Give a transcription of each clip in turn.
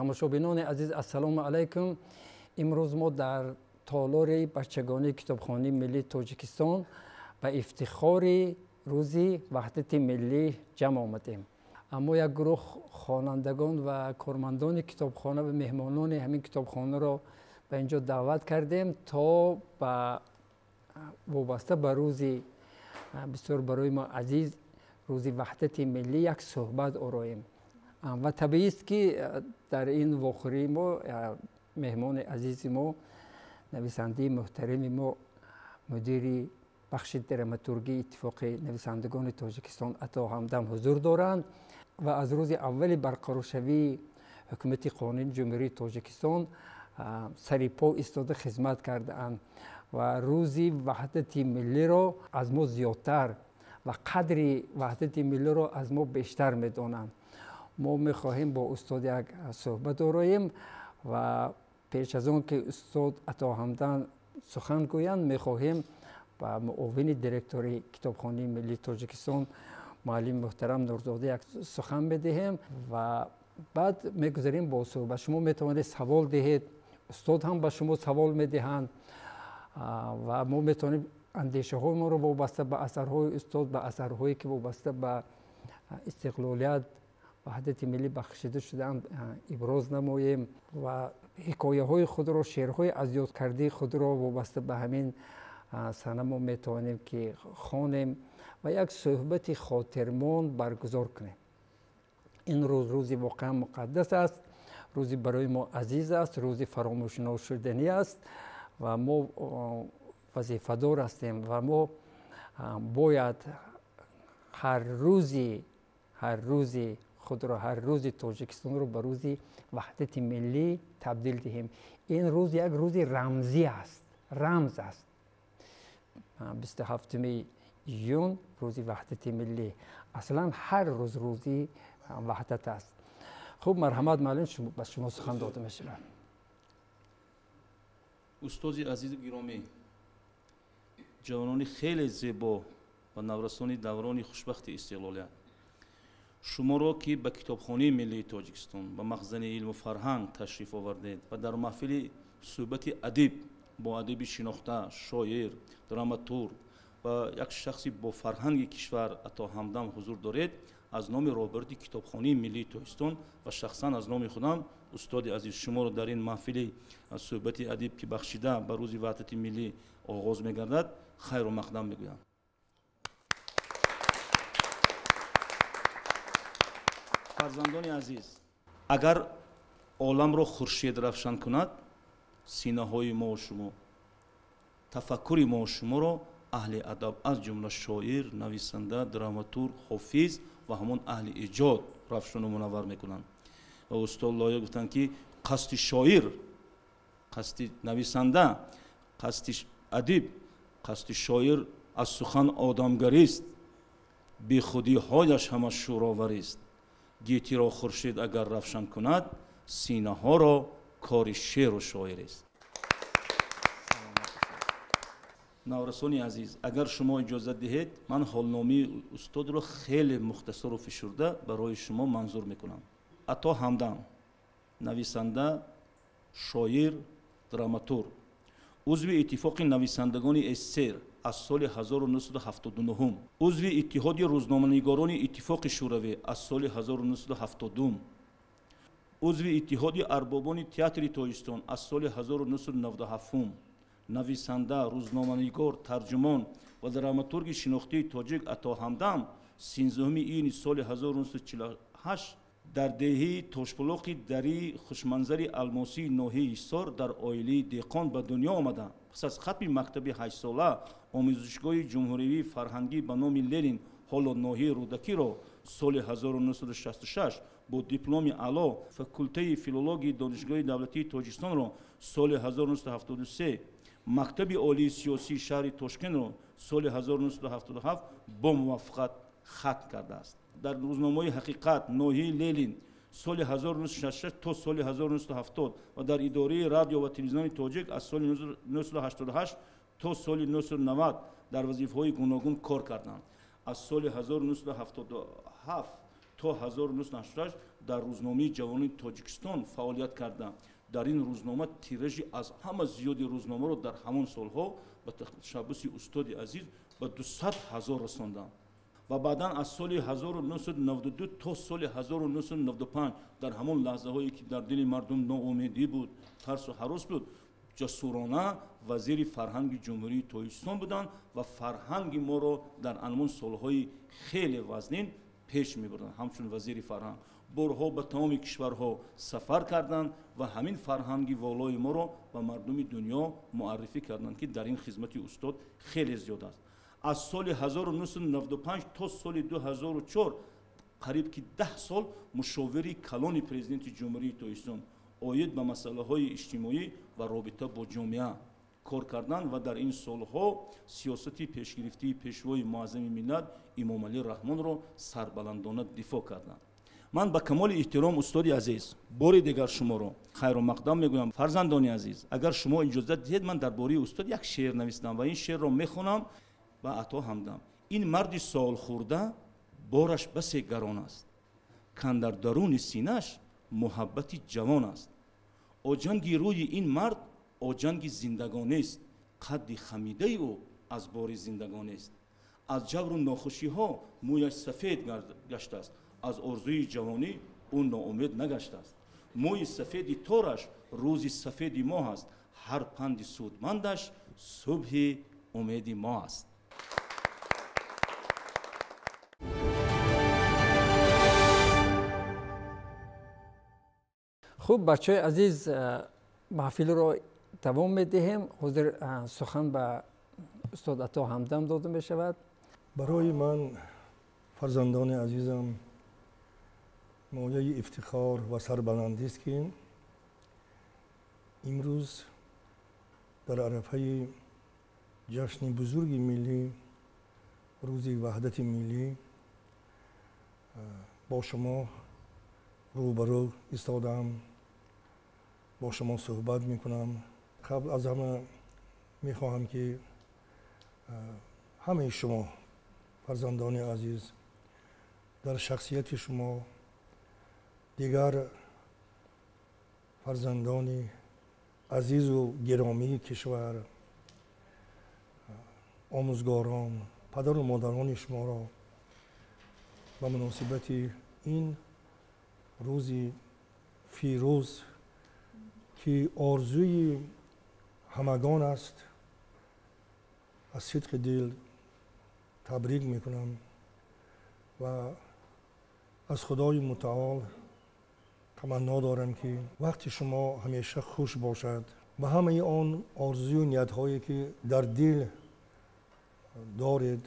Тамошобинони азиз, ассалому алайкум. Имрӯз мо дар толори бачагонии китобхонаи миллии Тоҷикистон ба ифтихори рӯзи ваҳдати миллӣ ҷамъ омадем. Аммо як гурӯҳ хонандагон ва кормандони китобхона ва меҳмонони ҳамин китобхонаро ба инҷо даъват кардем, то ба вобаста ба рӯзи бисёр барои мо азиз, рӯзи ваҳдати миллӣ, як суҳбат ороем. Ва табиист, ки дар ин вохӯрии мо меҳмони азизи мо, нависандаи муҳтарами мо, мудири бахши драматургии Иттифоқи нависандагони Тоҷикистон Ато Ҳамдам ҳузур доранд ва аз рӯзи аввали барқароршавии ҳукумати қонунии Ҷумҳурии Тоҷикистон сари по истода хизмат кардаанд ва рӯзи ваҳдати миллиро аз мо зиёдтар ва қадри ваҳдати миллиро аз мо бештар медонанд. Мо мехоҳем бо устод як суҳбат ороем ва пеш аз он ки устод Ато Ҳамдам сухан гӯянд, мехоҳем ба муовини директори китобхонаи миллии Тоҷикистон муаллими муҳтарам Нурзода як сухан медиҳем ва баъд мегузарем бо суҳбат. Шумо метавонед савол диҳед, устод ҳам ба шумо савол медиҳанд ва мо метавонем андешаҳои моро вобаста ба асарҳои устод, ба асарҳое ки вобаста ба истиқлолият, ваҳдати миллӣ бахшида шудаанд, иброз намоем ва ҳикояҳои худро, шеърҳои аз ёдкардаи худро вобаста ба ҳамин сана мо метавонем ки хонем ва як суҳбати хотирмон баргузор кунем. Ин рӯз рӯзи воқеан муқаддас аст, рӯзи барои мо азиз аст, рӯзи фаромӯшношуданӣ аст ва мо вазифадор ҳастем ва мо бояд ҳар рӯзи худро, ҳар рӯзи Тоҷикистонро ба рӯзи ваҳдати миллӣ табдил диҳем. Ин рӯз як рӯзи рамзӣ аст, рамз аст. 27 июн рӯзи ваҳдати миллӣ. Аслан ҳар рӯз рӯзи ваҳдат аст. Хуб, марҳамат муаллим, ба шумо сухан дода мешавад. Устози азизу гиромӣ, ҷавонони хеле зебо ва наврасони даврони хушбахти истиқлолият, шуморо ки ба китобхонаи миллии Тоҷикистон, ба махзани илму фарҳанг ташриф овардед ва дар маҳфили суҳбати адиб бо адиби шинохта, шоир, драматург ва як шахси бо фарҳанги кишвар Ато Ҳамдам ҳузур доред, аз номи роҳбарии китобхонаи миллии Тоҷикистон ва шахсан аз номи худам, устоди азиз, шуморо дар ин маҳфили суҳбати адиб, ки бахшида ба рӯзи ваҳдати миллӣ оғоз мегардад, хайру мақдам мегӯям. Фарзандони азиз, агар оламро хуршед равшан кунад, синаҳои мо шумо, тафаккури мо шуморо аҳли адаб, аз ҷумла шоир, нависанда, драматург, ҳофиз ва ҳамон аҳли эҷод равшану мунаввар мекунанд. Ва устод Лоиқ гуфтанд, ки қасди шоир, қасди нависанда, қасди адиб, қасди шоир аз сухан одамгарист, бехудиҳояш ҳама шӯроварист. Гетиро хуршед агар равшан кунад, синаҳоро кори шеру шоирист. Наврасони азиз, агар шумо иҷозат диҳед, ман ҳолномаи устодро хеле мухтасару фишурда барои шумо манзур мекунам. Ато Ҳамдам нависанда, шоир, драматург, узви Иттифоқи нависандагони СССР аз соли 1979, узви Иттиҳоди рӯзноманигорони Иттифоқи Шӯравӣ аз соли 1972, узви Иттиҳоди арбобони театри Тоҷикистон аз соли 1997, нависанда, рӯзноманигор, тарҷумон ва драматурги шинохтии тоҷик Ато Ҳамдам 13 июни соли 1948 дар деҳаи Тошбулоқи дарии хушманзари алмосии ноҳияи Ҳисор дар оилаи деҳқон ба дунё омада. Пас аз хатми мактаби ҳаштсола омӯзишгоҳи ҷумҳуриявии фарҳангӣ ба номи Ленин, ҳоло ноҳияи Рӯдакиро соли 1966 бо дипломи аъло, факултаи филологияи Донишгоҳи давлатии Тоҷикистонро соли 1973, мактаби олии сиёсии шаҳри Тошкентро соли 1977 бо муваффақият хатм кардааст. Дар рӯзномаи Ҳақиқат, ноҳияи Ленин соли 1966 то соли 1970 ва дар идораи радио ва телевизиони тоҷик аз соли 1988 то соли 1990 дар вазифаҳои гуногун кор карданд. Аз соли 1977 то 1988 дар рӯзномаи ҷавонони Тоҷикистон фаъолият кардам. Дар ин рӯзнома тиражи аз ҳама зиёди рӯзномаро дар ҳамон солҳо ба ташаббуси устоди азиз ба 200 ҳазор расондам. Ва баъдан аз соли 1992 то соли 1995 дар ҳамон лаҳзаҳое ки дар дили мардум ноумедӣ буд, тарсу ҳарос буд, ҷасурона вазири фарҳанги Ҷумҳурии Тоҷикистон буданд ва фарҳанги моро дар ҳамон солҳои хеле вазнин пеш мебурданд. Ҳамчун вазири фарҳанг борҳо ба тамоми кишварҳо сафар карданд ва ҳамин фарҳанги волои моро ба мардуми дунё муаррифӣ карданд, ки дар ин хизмати устод хеле зиёд аст. Аз соли 1995 то соли 2004 қариб ки 10 сол мушовири калони президенти Ҷумҳурии Тоҷикистон оид ба масъалаҳои иҷтимоӣ ва робита бо ҷомеа кор карданд ва дар ин солҳо сиёсати пешгирифтии пешвои муаззами миллат Имомалӣ Раҳмонро сарбаландона дифоъ карданд. Ман ба камоли эҳтиром устоди азиз бори дигар шуморо хайру мақдам мегӯям. Фарзандони азиз, агар шумо иҷозат диҳед, ман дар бораи устод як шеър навистам ва ин шеърро мехонам ба Ато Ҳамдам. Ин марди солхӯрда бораш басе гарон аст, кан дар даруни синаш муҳаббати ҷавон аст. Оҷанги рӯи ин мард оҷанги зиндагонест, қадди хамидаи ӯ аз бори зиндагонест. Аз ҷавру нохушиҳо мӯяш сафед гаштааст, аз орзуи ҷавонӣ ӯ ноумед нагаштааст. Мӯи сафеди тораш рӯзи сафеди моҳ аст, ҳар панди судмандаш субҳи умеди мо аст. Хуб, бачаҳои азиз, маҳфилро давом медиҳем. Ҳозир сухан ба устод Ато Ҳамдам дода мешавад. Барои ман, фарзандони азизам, мояи ифтихор ва сарбаландист, ки имрӯз дар арафаи ҷашни бузурги миллӣ, рӯзи ваҳдати миллӣ, бо шумо рӯбарӯ истодаам, бо шумо суҳбат мекунам. Қабл аз ҳама мехоҳам, ки ҳамаи шумо, фарзандони азиз, дар шахсияти шумо дигар фарзандони азизу гиромии кишвар, омӯзгорон, падару модарони шуморо ба муносибати ин рӯзи фирӯз, ки орзуи ҳамагон аст, аз сидқи дил табрик мекунам ва аз Худои Мутаол таманно дорам, ки вақти шумо ҳамеша хуш бошад ва ҳамаи он орзую ниятҳое, ки дар дил доред,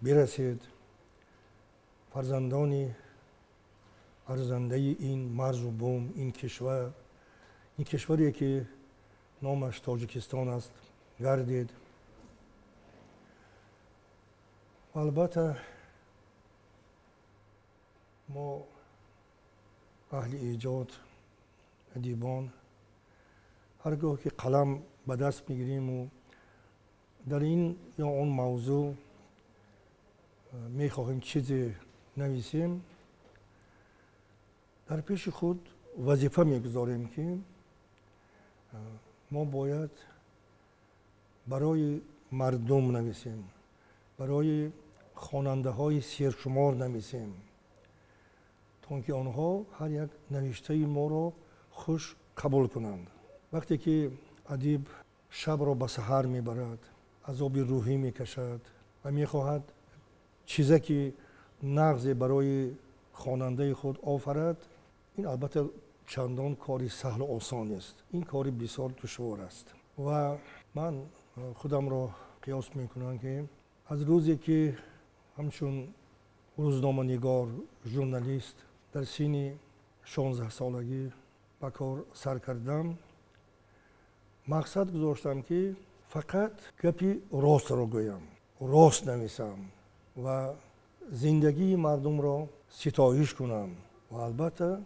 бирасед. Фарзандони арзандаи ин марзу бум, ин кишвар, ин кишваре, ки номаш Тоҷикистон аст, гардед. Ва албатта мо аҳли эҷод, адибон, ҳар гоҳ ки қалам ба даст мегириму дар ин ё он мавзӯъ мехоҳем чизе нависем, дар пеши худ вазифа мегузорем, ки мо бояд барои мардум нависем, барои хонандаҳои сершумор нависем, то ки онҳо ҳар як навиштаи моро хуш қабул кунанд. Вақте ки адиб шабро ба саҳар мебарад, азоби рӯҳӣ мекашад ва мехоҳад чизе ки нағзе барои хонандаи худ офарад, ин албатта чандон кори саҳлу осон нест, ин кори бисёр душвор аст. Ва ман худамро қиёс мекунам, ки аз рӯзе ки ҳамчун рӯзноманигор, журналист дар синни 16солагӣ ба кор сар кардам, мақсад гузоштам, ки фақат гапи ростро гӯям, рост нависам ва зиндагии мардумро ситоиш кунам. Ва албатта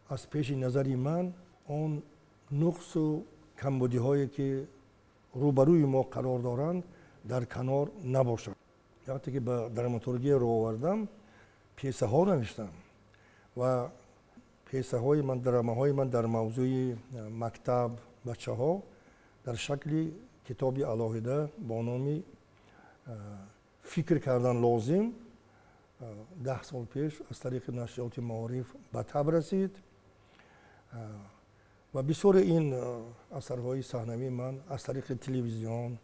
аз пеши назари ман он нуқсу камбудиҳое, ки рӯбарӯи мо қарор доранд, дар канор набошанд. Вақте ки ба драматургия рӯ овардам, пьесаҳо навиштам ва пьесаҳои ман, драмаҳои ман дар мавзӯи мактаб, бачаҳо дар шакли китоби алоҳида бо номи «Фикр кардан лозим» 10 сол пеш аз тариқи нашриёти Маориф ба таб расид ва бисёри ин асарҳои саҳнавии ман аз тариқи телевизион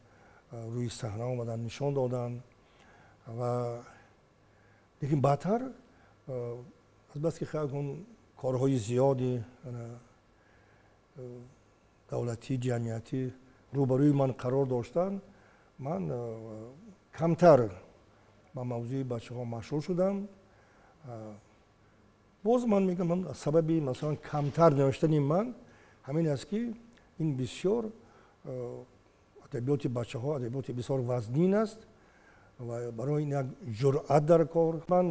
рӯи саҳна омаданд, нишон доданд. Ва лекин баъдтар азбаски он корҳои зиёди давлатӣ, ҷамъиятӣ рӯбарӯи ман қарор доштанд, ман камтар ба мавзӯи бачаҳо машғул шудам. Боз ман мегӯям, сабаби масалан камтар навиштани ман ҳамин аст, ки ин бисёр адабиёти бачаҳо адабиёти бисёр вазнин аст ва барои ин як ҷуръат дар кор. Ман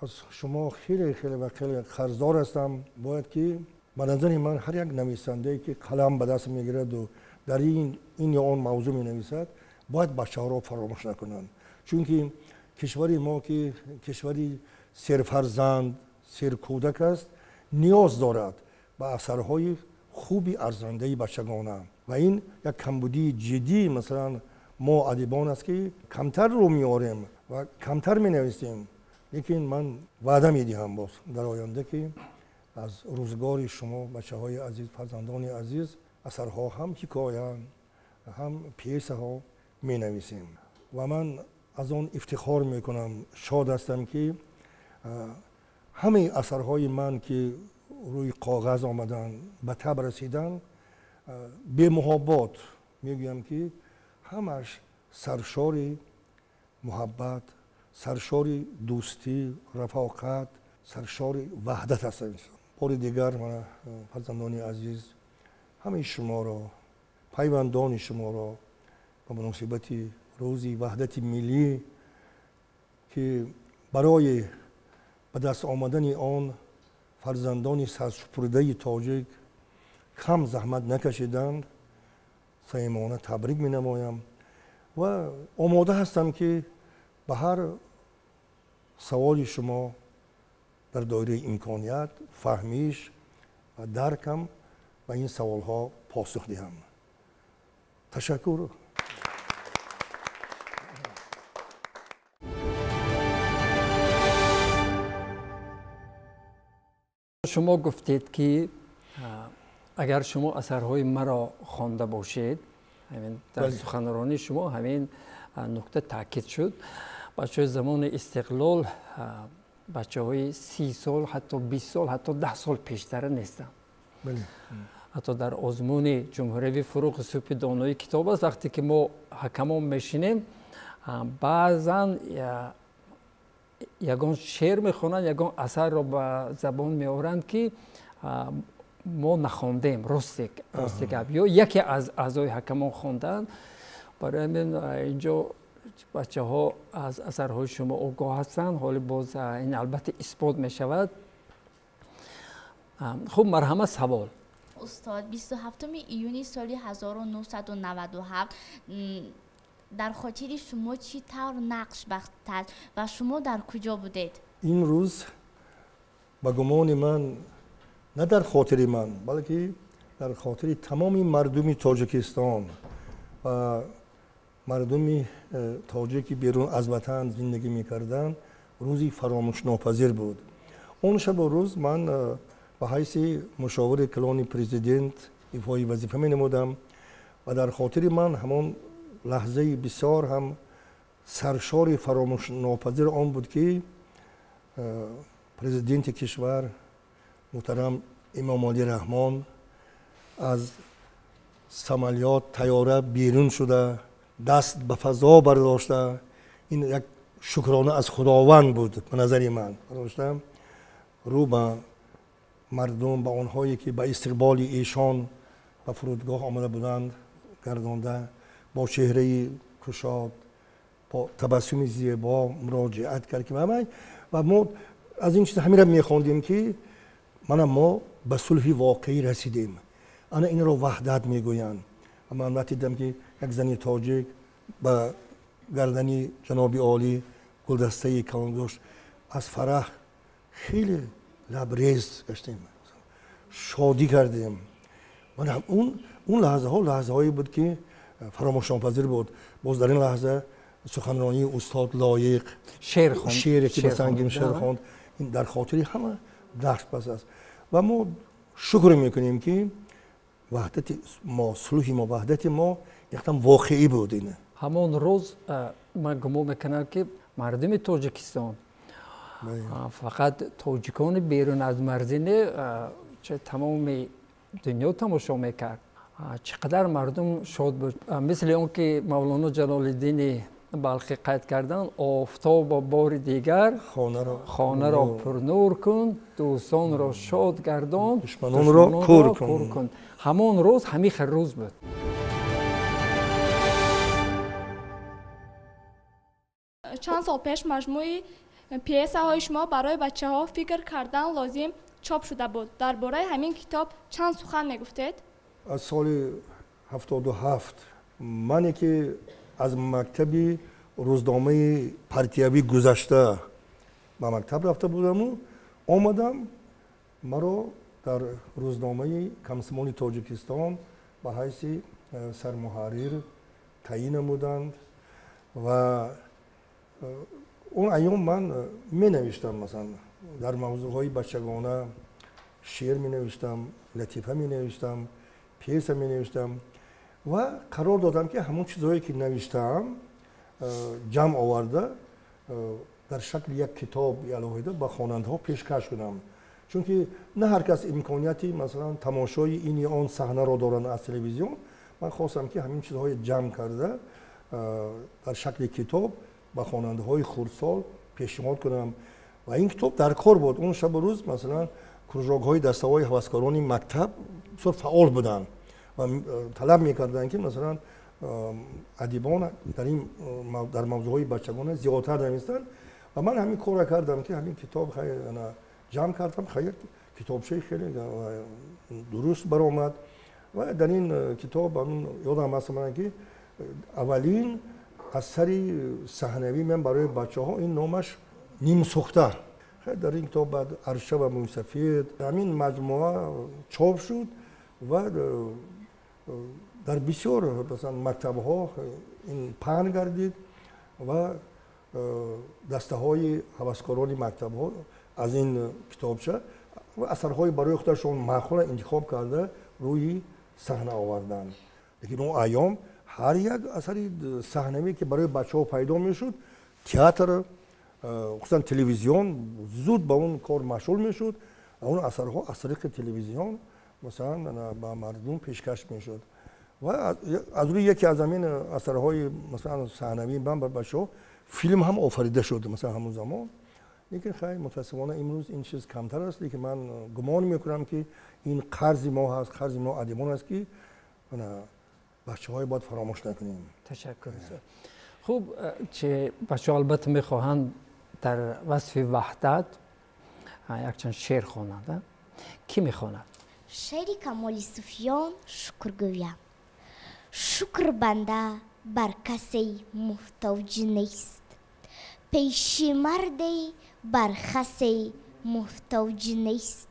аз шумо хеле хеле ва хеле қарздор ҳастам. Бояд ки ба назари ман ҳар як нависандае, ки қалам ба даст мегираду дар ин ё он мавзӯъ менависад, бояд бачаҳоро фаромӯш накунанд, чунки кишвари мо, ки кишвари серфарзанд, серкӯдак аст, ниёз дорад ба асарҳои хуби арзандаи бачагона. Ва ин як камбудии ҷиддии масалан мо адибон аст, ки камтар рӯ меорем ва камтар менависем. Лекин ман ваъда медиҳам боз дар оянда, ки аз рӯзгори шумо, бачаҳои азиз, фарзандони азиз, асарҳо, ҳам ҳикоя, ҳам пьесаҳо менависем. Ва ман аз он ифтихор мекунам, шод ҳастам, ки ҳамаи асарҳои ман, ки рӯи коғаз омаданд, ба таб расиданд, бемуҳобот мегӯям, ки ҳамаш саршори муҳаббат, саршори дӯстӣ, рафоқат, саршори ваҳдат ҳастанд. Бори дигар фарзандони азиз, ҳамаи шуморо, пайвандони шуморо ба муносибати рӯзи ваҳдати миллӣ, ки барои ба даст омадани он фарзандони сарсупурдаи тоҷик кам заҳмат накашиданд, самимона табрик менамоям ва омода ҳастам, ки ба ҳар саволи шумо дар доираи имконият, фаҳмиш ва даркам ба ин саволҳо посух диҳам. Ташаккур. Шумо гуфтед, ки агар шумо асарҳои маро хонда бошед, дар суханронии шумо ҳамин нукта таъкид шуд. Бачаҳои замони истиқлол бачаҳои 30 сол, ҳатто 20 сол, ҳатто 10 сол пештара нестанд. Ҳатто дар озмуни ҷумҳуриявии «Фуруғи субҳи донои китоб» аст, вақте ки мо ҳакамон мешинем, баъзан ягон шеър мехонанд, ягон асарро ба забон меоранд, ки мо нахондем, росте гап, ё яке аз аъзои ҳакамон хондаанд. Барои ҳамин инҷо бачаҳо аз асарҳои шумо огоҳ ҳастанд. Ҳоли боз ин албатта исбот мешавад. Хуб, марҳама, савол. Устод, 27 июни соли 1997 дар хотири шумо чӣ тавр нақш бахтад ва шумо дар куҷо будед? Ин рӯз ба гумони ман на дар хотири ман, балки дар хотири тамоми мардуми Тоҷикистон ва мардуми тоҷики берун аз ватан зиндагӣ мекарданд рӯзи фаромӯшнопазир буд. Он шабу рӯз ман ба ҳайси мушовири калони президент ифои вазифа менамудам ва дар хотири ман ҳамон лаҳзаи бисёр ҳам саршори фаромӯшнопазир он буд, ки президенти кишвар муҳтарам Эмомалӣ Раҳмон аз самолёт, тайёра берун шуда, даст ба фазо бардошта, ин як шукрона аз Худованд буд ба назари ман, бардошта рӯ ба мардум, ба онҳое ки ба истиқболи эшон ба фурудгоҳ омада буданд гардонда, бо чеҳраи кушод, бо табассуми зебо муроҷиат кард, ки ва мо аз ин чиз ҳаминро мехондем, ки мана мо ба сулҳи воқеӣ расидем, ана инро ваҳдат мегӯянд. Ва ман вақте дидам, ки як зани тоҷик ба гардани ҷаноби олӣ гулдастаи калон дошт, Аз фараҳ хеле лабрез гаштем, шодӣ кардем. Он лаҳзаҳо лаҳзаҳое буд, ки фаромӯшнопазир буд. Боз дар ин лаҳза суханронии устод Лоиқ, шере ки ба сангин шеър хонд, ин дар хотири ҳама нақш баст аст. Ва мо шукр мекунем, ки ваҳдати мо, сулҳи мо, ваҳдати мо яктам воқеӣ буд. Ин ҳамон рӯз ман гумон мекунам, ки мардуми Тоҷикистон, фақат тоҷикони берун аз марзӣ не, тамоми дунё тамошо мекард. Чӣ қадар мардум шод буд. Мисли он ки Мавлоно Ҷалолиддини Балхӣ қайд карданд: офтобо бори дигар хонаро пурнур кун, дӯстонро шод гардон, душманонро кур кун. Ҳамон рӯз ҳамин хел рӯз буд. Чанд сол пеш маҷмӯи пьесаҳои шумо барои бачаҳо «Фикр кардан лозим» чоп шуда буд. Дар бораи ҳамин китоб чанд сухан мегуфтед? Аз соли 77 мане ки аз мактаби рӯзномаи партиявӣ гузашта ба мактаб рафта будаму омадам, маро дар рӯзномаи Комсомоли Тоҷикистон ба ҳайси сармуҳаррир таъин намуданд. Ва он айём ман менавиштам, масалан, дар мавзӯъҳои бачагона шеър менавиштам, латифа менавиштам, пьеса менавиштам ва қарор додам, ки ҳамон чизҳое ки навиштаам, ҷамъ оварда, дар шакли як китоби алоҳида ба хонандаҳо пешкаш кунам, чунки на ҳар кас имконияти, масалан, тамошои ин ё он саҳнаро доранд аз телевизион. Ман хостам, ки ҳамин чизҳое ҷамъ карда, дар шакли китоб ба хонандаҳои хурдсол пешниҳод кунам. Ва ин китоб дар кор буд. Он шабу рӯз, масалан, кружокҳои дастаҳои ҳаваскорони мактаб бисёр фаъол буданд ва талаб мекарданд, ки, масалан, адибон дар мавзӯъҳои бачагона зиёдтар нависанд. Ва ман ҳамин корро кардам, ки ҳамин китоб ҷамъ кардам. Хайр, китобчаи хеле дуруст баромад. Ва дар ин китоб ёдам аст ман, ки аввалин асари саҳнавӣ ман барои бачаҳо ин номаш «Нимсӯхта». Дар ин китоб баъд «Арша ва мӯйсафед», ҳамин маҷмӯа чоп шуд ва дар бисёр, масалан, мактабҳо ин паҳн гардид ва дастаҳои ҳаваскорони мактабҳо аз ин китобча ва асарҳои барои худашон маъқула интихоб карда, рӯи саҳна оварданд. Лекин он айём ҳар як асари саҳнавӣ, ки барои бачаҳо пайдо мешуд, театр, хусусан телевизион зуд ба он кор машғул мешуд ва он асарҳо аз тариқи телевизион, масалан, ба мардум пешкаш мешуд. Ва аз рӯи яке аз ҳамин асарҳои, масалан, саҳнавии ман ба бачаҳо филм ҳам офарида шуд, масалан, ҳамон замон. Лекин хайр, мутаассифона, имрӯз ин чиз камтар аст. Лекин ман гумон мекунам, ки ин қарзи мо ҳаст, қарзи мо адибон аст, ки бачаҳое бояд фаромӯш накунем. Ташаккур. Хуб, че бачаҳо албатта мехоҳанд дар васфи ваҳдат якчанд шеър хонанд. Кӣ мехонад? Шеъри Камоли Суфиён «Шукр гӯям». Шукр банда бар касе муҳтоҷ нест, пеши марде бар хасе муҳтоҷ нест.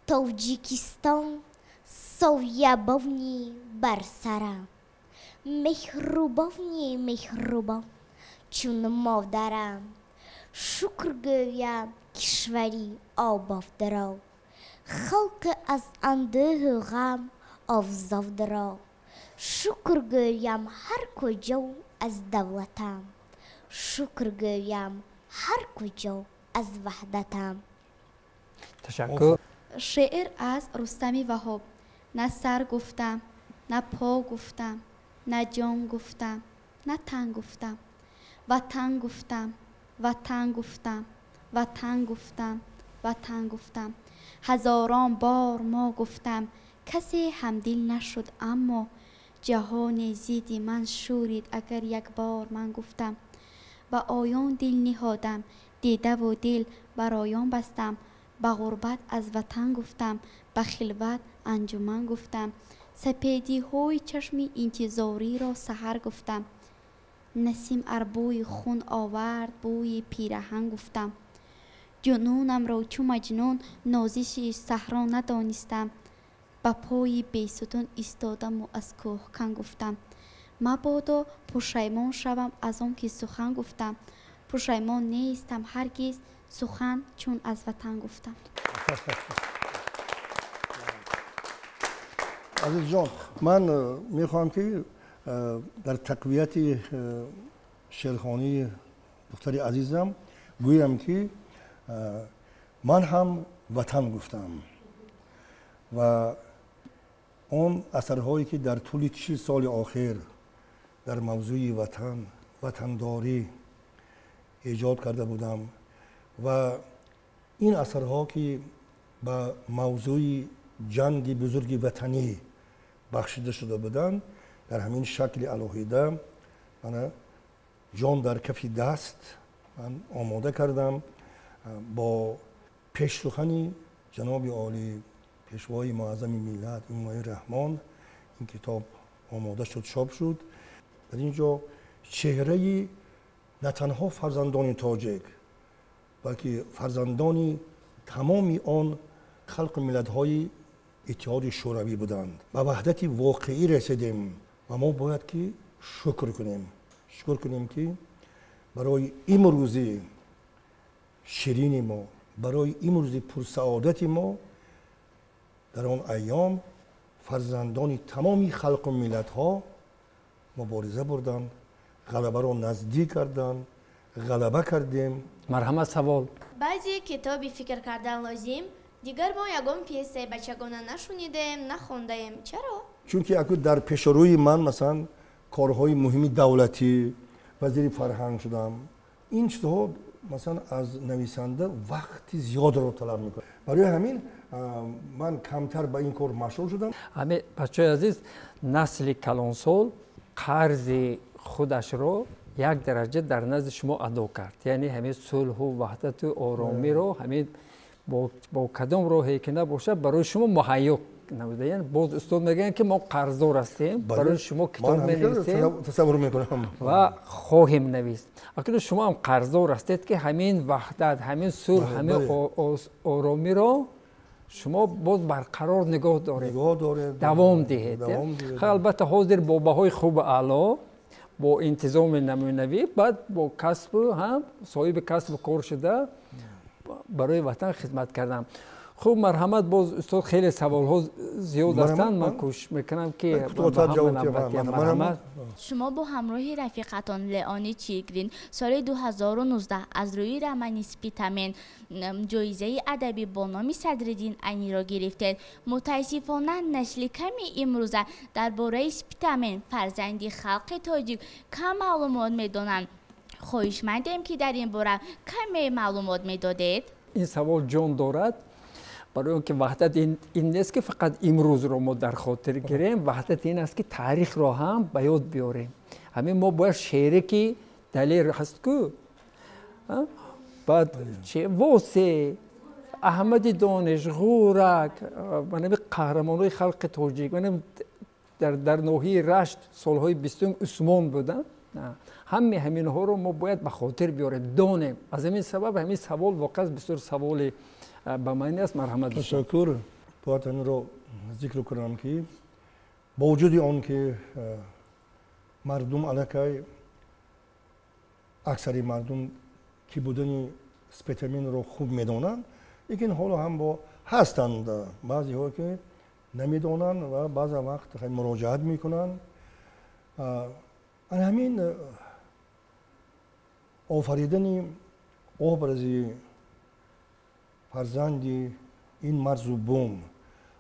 Тоҷикистон соябони бар сарам, меҳрубони меҳрубон чун модарам. Шукр гӯям кишвари ободро, халқи аз андӯҳу ғам озодро. Шукр гӯям ҳар куҷо аз давлатам, шукр гӯям ҳар куҷо аз ваҳдатам. Ташаккур. Шеър аз Рустами Ваҳоб. На сар гуфтам, на по гуфтам, на ҷон гуфтам, на тан гуфтам, ватан гуфтам, ватан гуфтам, ватан гуфтам, ватан гуфтам. Ҳазорон бор мо гуфтам, касе ҳамдил нашуд, аммо ҷаҳоне зидди ман шӯрид, агар як бор ман гуфтам. Ба оён дил ниҳодам, дидаву дил бар оён бастам, ба ғурбат аз ватан гуфтам, ба хилват анҷуман гуфтам, сапедиҳои чашми интизориро саҳар гуфтам, насим ар бӯи хун овард, бӯи пираҳан гуфтам. Ҷунунамро чу маҷнун нозиши саҳро надонистам. Ба пои бесутун истодаму аз кӯҳкан гуфтам. Мабодо пушаймон шавам аз он ки сухан гуфтам. Пушаймон нестам ҳаргиз сухан чун аз ватан гуфтам. Азизҷон, ман мехоҳам ки дар тақвияти шеърхонии духтари азизам гӯям ки ман ҳам ватан гуфтам ва он асарҳое ки дар тӯли 40 соли охир дар мавзӯи ватан, ватандорӣ эҷод карда будам ва ин асарҳо ки ба мавзӯи ҷанги бузурги ватанӣ бахшида шуда буданд, дар ҳамин шакли алоҳида мана ҷон дар кафи даст ман омода кардам бо пешсухани ҷаноби олӣ, пешвои муаззами миллат Эмомалӣ Раҳмон. Ин китоб омода шуд, чоп шуд. Дар ин ҷо чеҳраи на танҳо фарзандони тоҷик, балки фарзандони тамоми он халқу миллатҳои Иттиҳоди Шӯравӣ буданд. Ба ваҳдати воқеӣ расидем ва мо бояд ки шукр кунем. Шукр кунем ки барои имрӯзи ширини мо, барои имрӯзи пурсаодати мо дар он айём фарзандони тамоми халқу миллатҳо мубориза бурданд, ғалабаро наздик карданд, ғалаба кардем. Марҳамат, савол. Баъди китоби фикр кардан лозим, дигар мо ягон пьесаи бачагона нашунидаем, нахондаем. Чаро? Чунки аку дар пешорӯи ман масалан корҳои муҳими давлатӣ, вазири фарҳанг шудам. Ин чизҳо масалан аз нависанда вақти зиёдро талаб мекунад. Барои ҳамин ман камтар ба ин кор машғул шудам. Ҳамин бачаҳои азиз, насли калонсол қарзи худашро як дараҷа дар назди шумо адо кард. Яъне ҳамин сулҳу ваҳдату оромиро ҳамин бо кадом роҳе ки набошад барои шумо муҳайё намуда. Яъне боз устод мегӯянд ки мо қарздор ҳастем, барои шумо китоб менависем, тасаввур мекунам ва хоҳем навист. Акнун шумо ҳам қарздор ҳастед ки ҳамин ваҳдат, ҳамин сулҳ, ҳамин оромиро шумо боз барқарор нигоҳ доред, давом диҳед. Албатта ҳозир бо баҳои хубу аъло, бо интизоми намунавӣ, баъд бо касбу ҳам соҳиби касбу кор шуда барои ватан хизмат кардан. Хуб, марҳамат, боз устод хеле саволҳо зиёд ҳастанд, ман кӯшиш мекунам ки марҳамат. Шумо бо ҳамроҳи рафиқатон Леонид Чигрин соли 2019 аз рӯи романи Спитамен ҷоизаи адабӣ бо номи Садриддин Айниро гирифтед. Мутаассифона насли ками имрӯза дар бораи Спитамен, фарзанди халқи тоҷик, кам маълумот медонанд. Хоҳишмандем ки дар ин бора каме маълумот медодед. Ин савол ҷон дорад, барои он ки ваҳдат ин нест ки фақат имрӯзро мо дар хотир гирем, ваҳдат ин аст ки таърихро ҳам ба ёд биёрем. Ҳамин мо бояд шеъре ки далер ҳаст ку, баъд Восе, Аҳмади Дониш, Ғурак, манами қаҳрамонҳои халқи тоҷик, манам дар ноҳияи Рашт солҳои 20 Усмон буданд. Ҳамаи ҳаминҳоро мо бояд ба хотир биёрем, донем. Аз ҳамин сабаб ҳамин савол воқеан бисёр саволи ба маъни аст. Марҳамат. Ташаккур. Бояд ҳаминро зикр кунам ки бо вуҷуди он ки мардум аллакай аксари мардум ки будани Спитаменро хуб медонанд, лекин ҳоло ҳам бо ҳастанд баъзеҳое ки намедонанд ва баъзе вақт муроҷиат мекунанд. Ана ҳамин офаридани образи фарзанди ин марзу бум,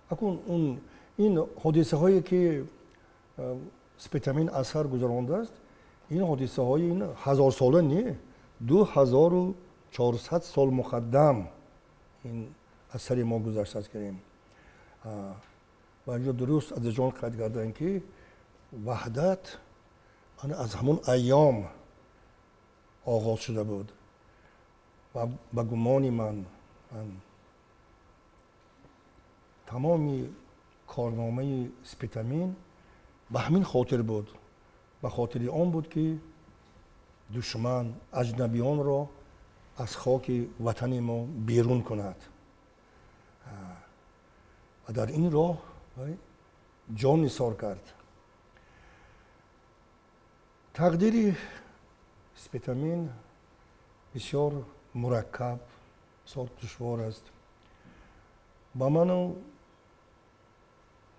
акун ин ҳодисаҳое ки Спитамен аз сар гузарондааст, ин ҳодисаҳои ин ҳазорсола не, 2400 сол муқаддам ин аз сари мо гузаштааст кардем. Ва инҷо дуруст Азизҷон қайд карданд ки ваҳдат аз ҳамон айём оғоз шуда буд ва ба гумони ман тамоми корномаи Спитамен ба ҳамин хотир буд, ба хотири он буд ки душман аҷнабионро аз хоки ватани мо берун кунад ва дар ин роҳ ҷон нисор кард. Тақдири Спитамен бисёр мураккаб, бисёр душвор аст. Ба ману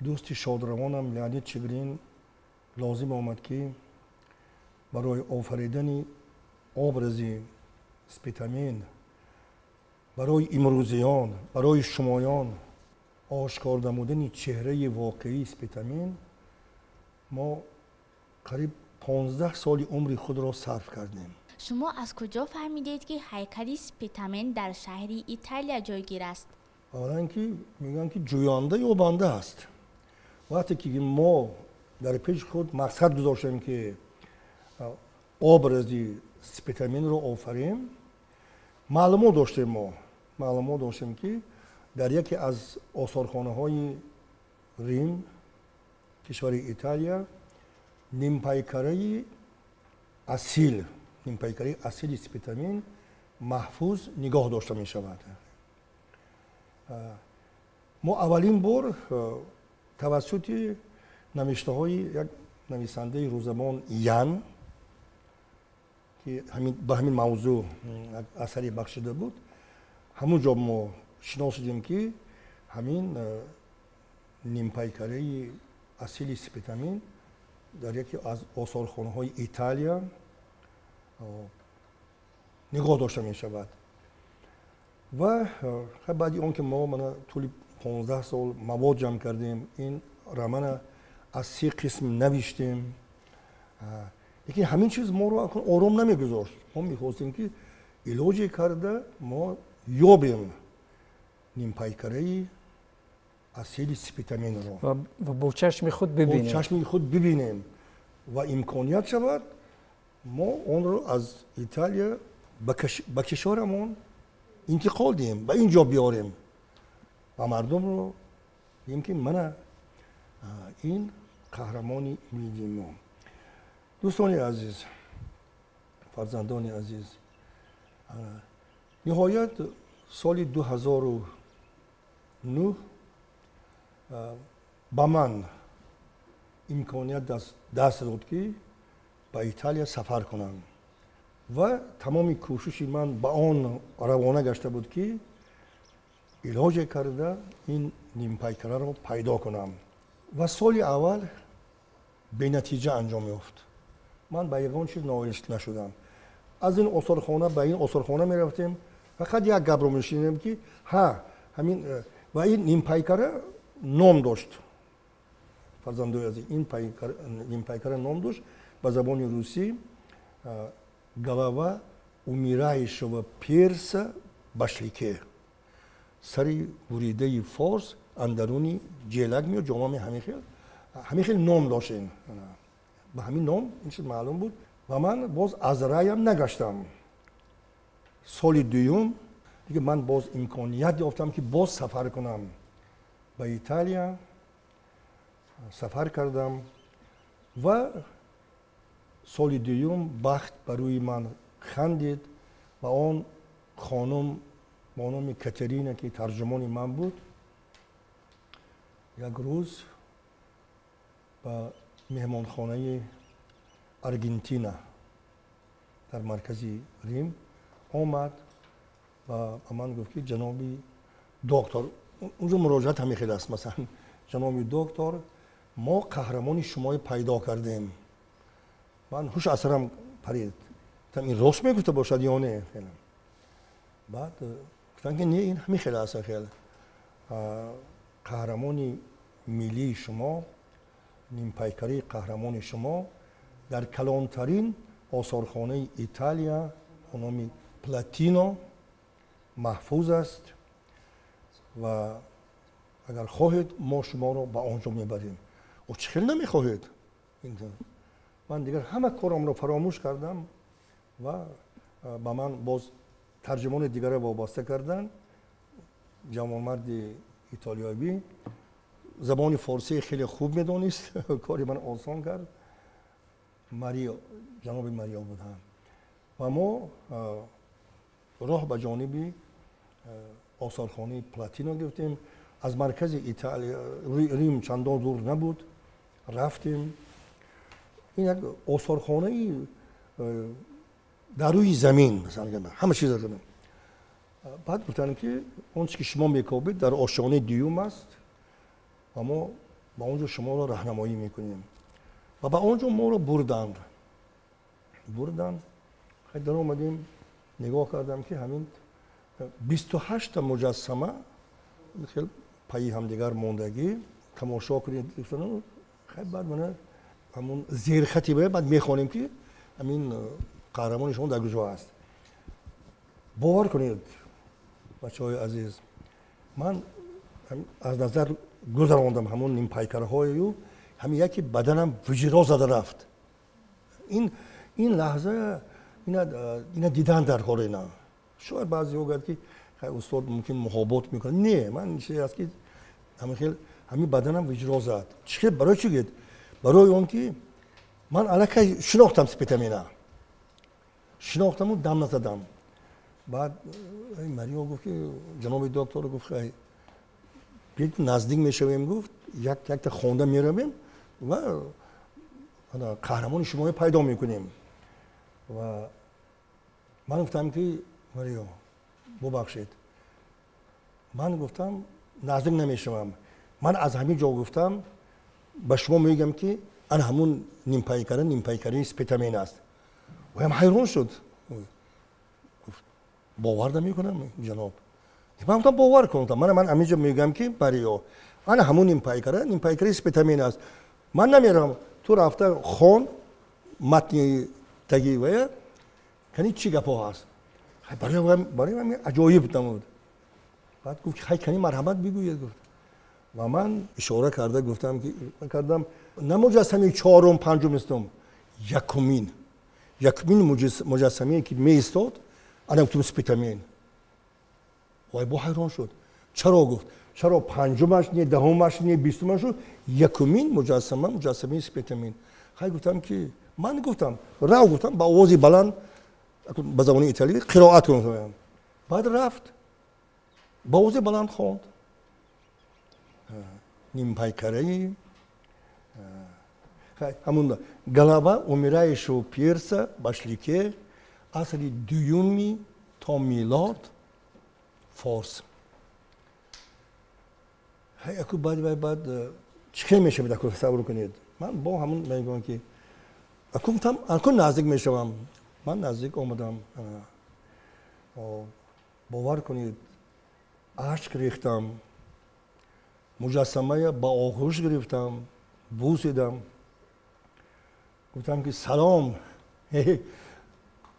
дӯсти шодравонам Леонид Чигрин лозим омад, ки барои офаридани образи Спитамен барои имрӯзиён, барои шумоён ошкор намудани чеҳраи воқеии Спитамен мо қариб 15 соли умри худро сарф кардем. Шумо аз куҷо фаҳмидед, ки ҳайкали Спитамен дар шаҳри Италия ҷойгир аст? Аввалан, ки мегӯянд, ки ҷӯянда ёбанда аст. Вақте ки мо дар пеши худ мақсад гузоштем, ки образи Спитаменро офарем, маълумот доштем, мо маълумот доштем, ки дар яке аз осорхонаҳои Рим, кишвари Италия, нимпайкараи асил, нимпайкараи асили Спитамен маҳфуз нигоҳ дошта мешавад. Мо аввалин бор тавассути навиштаҳои як нависандаи рӯзабон Ян, ки ба ҳамин мавзӯъ асаре бахшида буд, ҳамун ҷо мо шинос шудем, ки ҳамин нимпайкараи асили Спитамен дар яке аз осорхонаҳои Италия нигоҳ дошта мешавад. Ва баъди он ки мо мана тӯли 15 сол мавод ҷамъ кардем, ин романа аз се қисм навиштем, лекин ҳамин чиз моро ором намегузошт. Мо мехостем, ки илоҷе карда мо ёбем нимпайкараи асили Спитаменро ва бо чашми худ бибинем, бо чашми худ бибинем ва имконият шавад, мо онро аз Италия ба кишварамон интиқол диҳем, ба ин ҷо биёрем ва мардумро бигем, ки мана ин қаҳрамони миллии мо. Дӯстони азиз, фарзандони азиз, ниҳоят соли 2009 ба ман имконият даст дод, ки ба Италия сафар кунам, ва тамоми кӯшиши ман ба он равона гашта буд, ки илоҷе карда ин нимпайкараро пайдо кунам. Ва соли аввал бенатиҷа анҷом ёфт. Ман ба ягон чиз ноил нашудам. Аз ин осорхона ба ин осорхона мерафтем, фақат як гапро мешунидем, ки ҳа, ҳамин ва ин нимпайкара ном дошт. Фарзандои азиз, ин нимпайкара ном дошт ба забони русӣ «Голова умирающего перса в башлыке», сари буридаи форс андаруни ҷелак меёд, ҷомами ҳамин хел ном дошт. Ин ба ҳамин ном ин чиз маълум буд ва ман боз аз раям нагаштам. Соли дуюм дига ман боз имконият ёфтам, ки боз сафар кунам. Ба Италия сафар кардам ва соли дуюм бахт ба рӯи ман хандид ва он хонум бо номи Катерина, ки тарҷумони ман буд, як рӯз ба меҳмонхонаи Аргентина дар маркази Рим омад ва ба ман гуфт, ки ҷаноби доктор, унҷо муроҷиат ҳамин хел аст, масалан, ҷаноби доктор, мо қаҳрамони шуморо пайдо кардем. Ман ҳуш аз сарам парид, гуфтам, ин рост мегуфта бошад ё не? Баъд гуфтанд, ки не, ин ҳамин хел аст, хел қаҳрамони миллии шумо, нимпайкарии қаҳрамони шумо дар калонтарин осорхонаи Италия бо номи Платино маҳфуз аст ва агар хоҳед, мо шуморо ба он ҷо мебарем. О, чӣ хел намехоҳед? Ман дигар ҳама корамро фаромӯш кардам ва ба ман боз тарҷумони дигаре вобаста карданд, ҷавонмарди итолиёвӣ, забони форсии хеле хуб медонист, кори ман осон кард. Марио, ҷаноби Марио буданд ва мо Роҳ ба ҷониби осорхонаи Платино гирифтем. Аз маркази Италия, Рим чандон дур набуд, рафтем. Ин як осорхонаи дар рӯи замин, масалан, ҳама чиз. Баъд гуфтанд, ки он чизе ки шумо мекобед, дар ошёнаи дуюм аст ва мо ба он ҷо шуморо раҳнамоӣ мекунем. Ва ба он ҷо моро бурданд. Дар омадем, нигоҳ кардам, ки ҳамин 28-та муҷассама хел пайи ҳамдигар мондагӣ, тамошо кунед. Баъд мана ҳамун зерхати, баъд мехонем, ки ҳамин қаҳрамони шумо дар куҷо аст. Бовар кунед, бачаҳои азиз, ман аз назар гузарондам ҳамон нимпайкарҳою, ҳамин яке баданам виҷро зада рафт. Ин лаҳза ина дидан дар кор. Ина шояд баъзеҳо гӯяд, ки устод мумкин муҳобот мекунад. Не, ман чизе аст, ки ҳамин хел ҳамин баданам виҷро зад. Чӣ барои чӣ гӯед? Барои он ки ман аллакай шинохтам Спитамена, шинохтаму дам назадам. Баъд Марио гуфт, ки ҷаноби доктор, гуфт, биёед, наздик мешавем, гуфт, якта хонда меравем ва қаҳрамони шуморо пайдо мекунем. Ва ман гуфтам, ки Марио, бубахшед, ман гуфтам, наздик намешавам. Ман аз ҳамин ҷо гуфтам, ба шумо мегӯям, ки ана ҳамун нимпайкара нимпайкараи Спитамен аст. Ваям ҳайрон шуд, гуфт: «Бовар намекунам, ҷаноб». Ман гуфтам: «Бовар кун, ман ҳамин ҷо мегӯям, ки Марио, ана ҳамун нимпайкара нимпайкараи Спитамен аст. Ман намеравам, ту рафта хон матни таги вая, кани чӣ гапҳо ҳаст». Барои ман аҷоиб намуд. Баъд гуфт: «Хай, кани марҳамат, бигӯед», гуфт. Ва ман ишора карда гуфтам, ки кардам, на муҷассамаи чорум, панҷум истом, якумин муҷассамае ки меистод, ана гуфтум, Спитамен. Вай бо ҳайрон шуд. «Чаро?» гуфт. «Чаро панҷумаш не, даҳумаш не, бистумаш? Якумин муҷассама муҷассамаи Спитамен». Хай, гуфтам, ки ман гуфтам, рав, гуфтам, ба овози баланд ба забони италиявӣ қироат кун. Баъд рафт, ба овози баланд хонд нимпайкараи ҳамун «Голова умирающего перса в башлыке», асри дуюми то милод, форс. Аку баъд баъд чӣ хел мешавед? Аку тасаввур кунед, ман бо ҳамун мегӯям, ки аку гуфтам, аку наздик мешавам. Ман наздик омадам, бовар кунед, ашк рехтам, муҷассамая ба оғӯш гирифтам, бусидам, гуфтам, ки салом,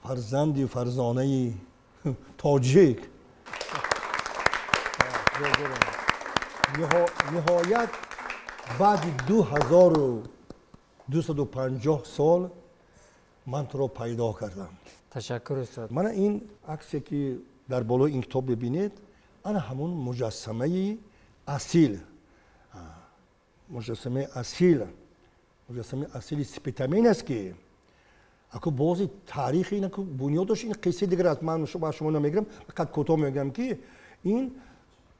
фарзанди фарзонаи тоҷик. Ниҳоят баъди 2250 сол ман туро пайдо кардам. Ташаккур, устод. Мана ин аксе, ки дар болои ин китоб бибинед, ана ҳамун муҷассамаи асил, муҷассамаи асили Спитамен аст, ки аку бози таърихи ин бунёдаш, ин қиссаи дигар аст, ман ба шумо намегирам, фақат кӯтоҳ мегӯям, ки ин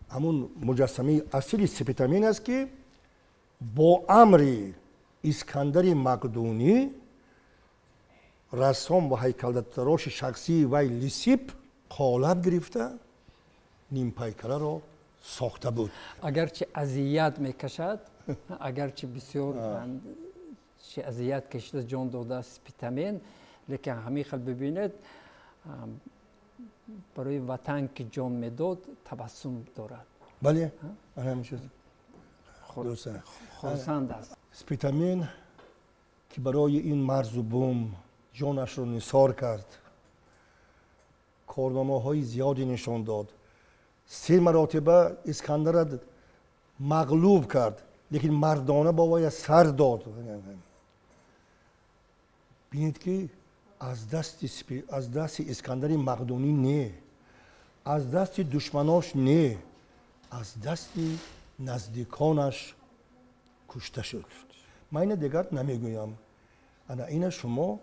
ҳамун муҷассамаи асили Спитамен аст, ки бо амри Искандари Мақдунӣ, рассом ва ҳайкалтароши шахсии вай Лисип қолаб гирифта нимпайкараро сохта буд. Агарчи азият мекашад, агарчи бисёр чи азият кашида ҷон додааст Спитамен, лекин ҳамин хел бибинед, барои ватан ки ҷон медод, табассум дорад. Бале, ҳамин чиз. Хурсанд аст. Спитамен, ки барои ин марзу бум ҷонашро нисор кард, корномаҳои зиёде нишон дод, се маротиба Искандарра мағлуб кард, лекин мардона бо вая сар дод. Бинед, ки аз дасти Искандари Мақдунӣ не, аз дасти душманош не, аз дасти наздиконаш кушта шуд. Ман ина дигар намегӯям. Ана ина шумо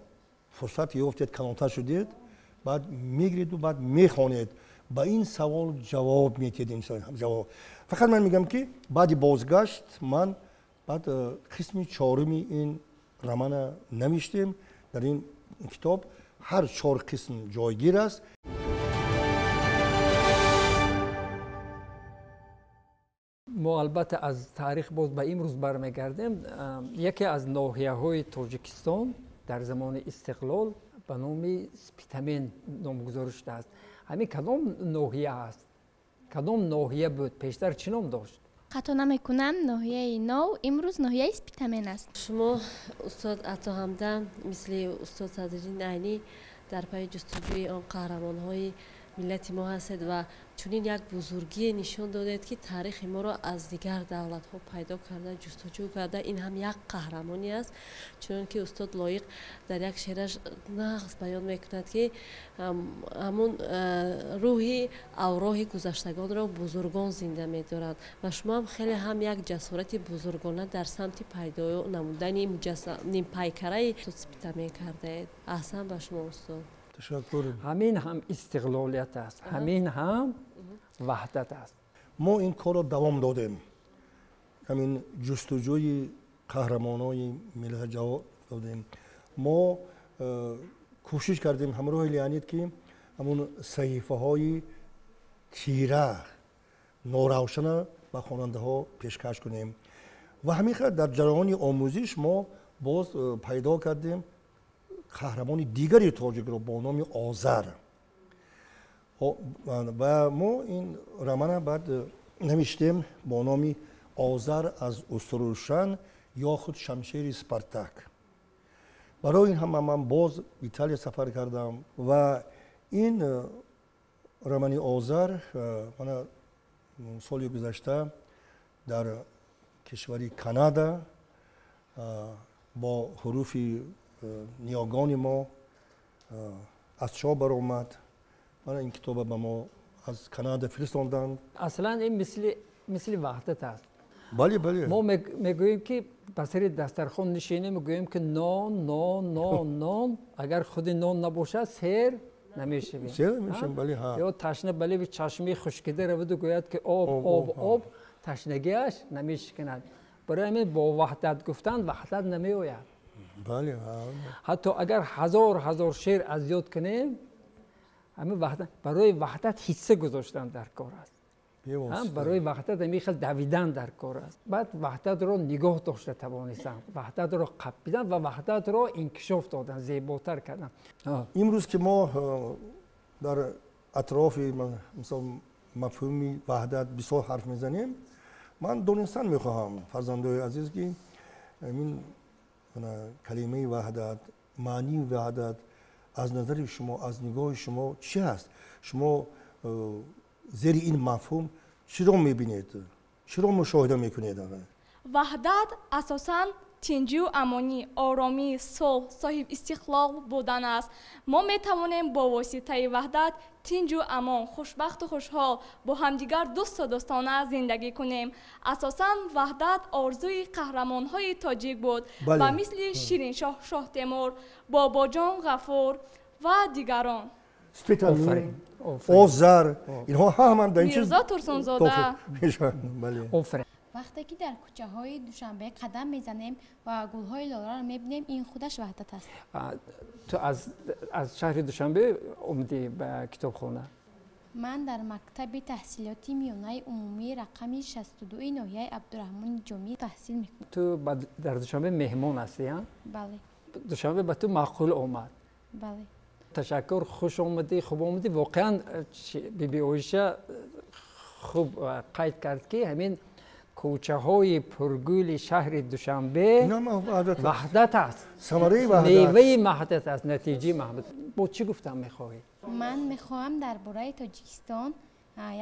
фурсат ёфтед, калонтар шудед. Баъд мегиреду баъд мехонед, ба ин савол ҷавоб метиҳед. Ин ҷавоб фақат ман мегӯям, ки баъди бозгашт ман баъд қисми чоруми ин романа навиштем. Дар ин китоб ҳар чор қисм ҷойгир аст. Мо албатта аз таърих боз ба имрӯз бармегардем. Яке аз ноҳияҳои Тоҷикистон дар замони истиқлол ба номи Спитамен номгузорӣ шудааст. Ҳамин кадом ноҳия аст? Кадом ноҳия буд? Пештар чӣ ном дошт? Хато намекунам, ноҳияи Нов имрӯз ноҳияи Спитамен аст. Шумо, устод Ато Ҳамдам, мисли устод Садриддин Айнӣ дар пайи ҷустуҷӯи он қаҳрамонҳои миллати мо ҳастед ва чунин як бузургие нишон додед, ки таърихи моро аз дигар давлатҳо пайдо карда, ҷустуҷӯ карда. Ин ҳам як қаҳрамонӣ аст, чунон ки устод Лоиқ дар як шеъраш нағз баён мекунад, ки ҳамун рӯҳи авроҳи гузаштагонро бузургон зинда медоранд. Ва шумо ҳам хеле ҳам як ҷасорати бузургона дар самти пайдо намудани нимпайкараи Спитамен кардаед. Аҳсан ба шумо, устод. Ташаккур. Ҳамин ҳам истиқлолият аст, ҳамин ҳам ваҳдат аст. Мо ин корро давом додем, ҳамин ҷустуҷӯи қаҳрамонои миллата ҷавоб додем. Мо кӯшиш кардем ҳамроҳи Леонид, ки ҳамун саҳифаҳои тира, норавшана ба хонандаҳо пешкаш кунем. Ва ҳамин хел дар ҷараёни омӯзиш мо боз пайдо кардем қаҳрамони дигари тоҷикро бо номи Озар. Ва мо ин романа баъд навиштем бо номи Озар аз Устурушан ё худ шамшери Спартак. Барои ин ҳама ман боз Италия сафар кардам ва ин романи Озар мана соли гузашта дар кишвари Канада бо ҳуруфи ниёгони мо аз чоп баромад. Мана ин китоба ба мо аз Канада фиристонданд. Аслан ин мисли ваҳдат аст. Бале, бале. Мо мегӯем, ки ба сари дастархон нишинем, мегӯем, ки нон, нон, нон, нон. Агар худи нон набошад, сер намешавем. Сер намешавем, бале. Ё ташна ба леби чашмаи хушкида раваду гӯяд, ки об, об, об, ташнагиаш намешиканад. Барои ҳамин бо ваҳдат гуфтан ваҳдат намеояд. Бале. Ҳатто агар ҳазор ҳазор шеър аз ёд кунем, ҳамин ваҳдат, барои ваҳдат ҳисса гузоштан дар кор аст, барои ваҳдат ҳамин хел давидан дар кор аст. Баъд ваҳдатро нигоҳ дошта тавонистан, ваҳдатро қапидан ва ваҳдатро инкишоф додан, зеботар кардан. Имрӯз ки мо дар атрофи, мисол, мафҳуми ваҳдат бисёр ҳарф мезанем, ман донистан мехоҳам, фарзандои азиз, ки ин калимаи ваҳдат, маънии ваҳдат аз назари шумо, аз нигоҳи шумо чӣ ҳаст? Шумо зери ин мафҳум чиро мебинед, чиро мушоҳида мекунед? Ваҳдат асосан тинҷию амонӣ, оромӣ, сулҳ, соҳиб истиқлол будан аст. Мо метавонем бо воситаи ваҳдат тинҷу амон, хушбахту хушҳол, бо ҳамдигар дӯсту дӯстона зиндагӣ кунем. Асосан ваҳдат орзуи қаҳрамонҳои тоҷик буд ба мисли Шириншоҳ Шоҳтемур, Бобоҷон Ғафур ва дигарон. Спитамен, Озар, инҳо ҳамаам дар ин чиз Мирзо Турсунзода. Офарин. Вақте ки дар кӯчаҳои Душанбе қадам мезанем ва гулҳои лоларо мебинем, ин худаш ваҳдат аст. Ту аз шаҳри Душанбе омадӣ ба китобхона? Ман дар мактаби таҳсилоти миёнаи умумии рақами 62 ноҳияи Абдураҳмони Ҷомӣ таҳсил мекунам. Ту дар Душанбе меҳмон ҳастӣ? Бале. Душанбе ба ту маъқул омад? Бале. Ташаккур, хуш омадӣ, хуб омадӣ. Воқеан Биби Оиша хуб қайд кард, ки ҳамин кӯчаҳои пургули шаҳри Душанбе ваҳдат аст, меваи ваҳдат аст, натиҷаи ваҳдат. Бо чӣ гуфтан мехоҳӣ? Ман мехоҳам дар бораи Тоҷикистон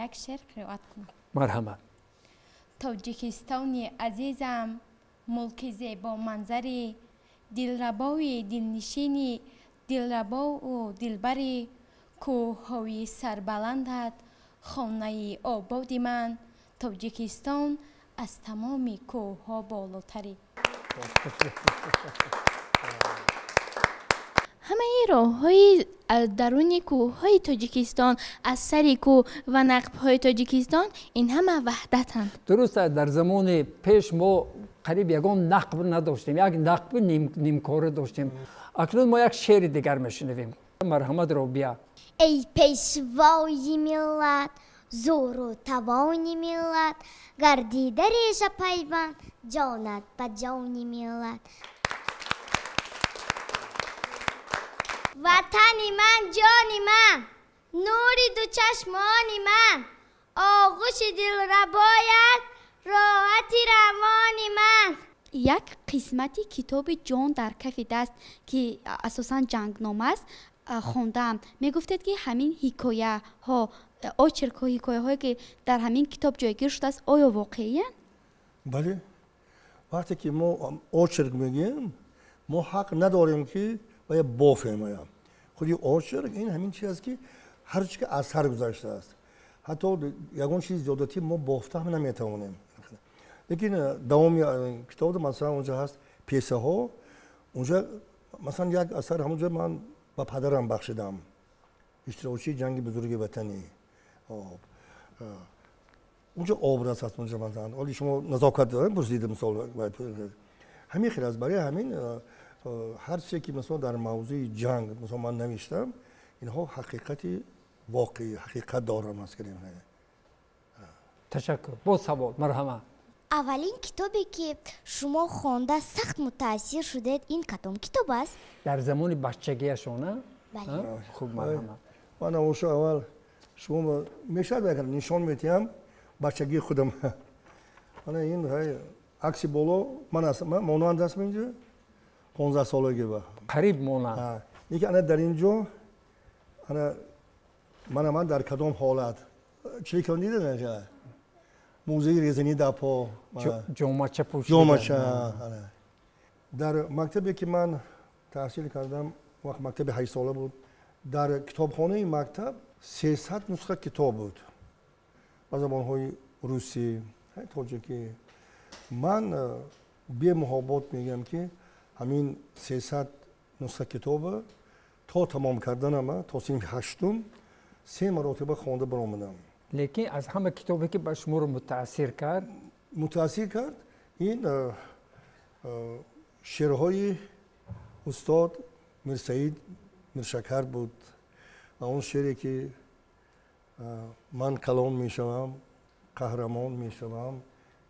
як шеър қироат кунам. Марҳамат. Тоҷикистони азизам, мулки зебоманзари, дилрабои дилнишини, дилрабоу дилбари, кӯҳҳои сарбаландат хонаи ободи ман. Тоҷикистон аз тамоми кӯҳҳо болотарӣ. Ҳамаи роҳҳои Аз даруни кӯҳҳои Тоҷикистон, аз сари кӯҳ ва нақбҳои Тоҷикистон, ин ҳама ваҳдатанд. Дуруст аст, дар замони пеш мо қариб ягон нақб надоштем, як нақби нимкора доштем. Акнун мо як шеъри дигар мешунавем. Марҳамат, Робия. Эй пешвои миллат, зӯру тавони миллат, гардида реша пайванд, ҷонат ба ҷони миллат. Ватани ман, ҷони ман, нури дучашмони ман, оғӯши дилрабоят, роҳати равони ман. Як қисмати китоби «Ҷон дар кафи даст», ки асосан ҷангнома аст, хондаам. Мегуфтед, ки ҳамин ҳикояҳо, очеркҳо, ҳикояҳое, ки дар ҳамин китоб ҷойгир шудааст, оё воқеиянд? Бале, вақте ки мо очерк мегӯем, мо ҳақ надорем, ки бояд бофем. Худи очерк ин ҳамин чиз аст, ки ҳар чи ки аз сар гузаштааст, ҳатто ягон чизи зиёдатӣ мо бофта ҳам наметавонем. Лекин давоми китоб, масалан, онҷо ҳаст пьесаҳо, онҷо, масалан, як асар ҳамонҷо ман ба падарам бахшидам, иштирокчии ҷанги бузурги ватанӣ. Онҷо образ ҳаст, онҷо, масалан, оли шумо назокат пурсида, мисол, ҳамин хел аст. Барои ҳамин ҳар чизе ки, масалан, дар мавзӯи ҷанг, масалан, ман навиштам, инҳо ҳақиқати воқеӣ, ҳақиқат дорам аст. Ташаккур. Боз савол, марҳамат. Аввалин китобе, ки шумо хонда сахт мутаассир шудед, ин кадом китоб аст? Дар замони бачагиашона. Хуб, марҳамат. Ман оша аввал шумо мешавад, агар нишон метиҳам бачагии худам. Ана ин акси боло ман монанд астм, инҷо 15 солагӣ ба. Қариб монанд. Лекин ана дар ин ҷо ана мана ман дар кадом ҳолат чиликон дида, мӯзаи резинӣ дар по. Ҷомача пӯшида. Ҷомача. Дар мактабе ки ман таҳсил кардам, вақт мактаби 8сола буд, дар китобхонаи мактаб 300 нусха китоб буд ба забонҳои русӣ, тоҷикӣ. Ман бемуҳобот мегӯям, ки ҳамин 300 нусха китоба то тамом карданама, то синфи ҳаштум, се маротиба хонда баромадам. Лекин аз ҳама китобе, ки ба шуморо мутаассир кард? Мутаассир кард, ин шеърҳои устод Мирсаид Миршакар буд ва он шеъре, ки «Ман калон мешавам, қаҳрамон мешавам,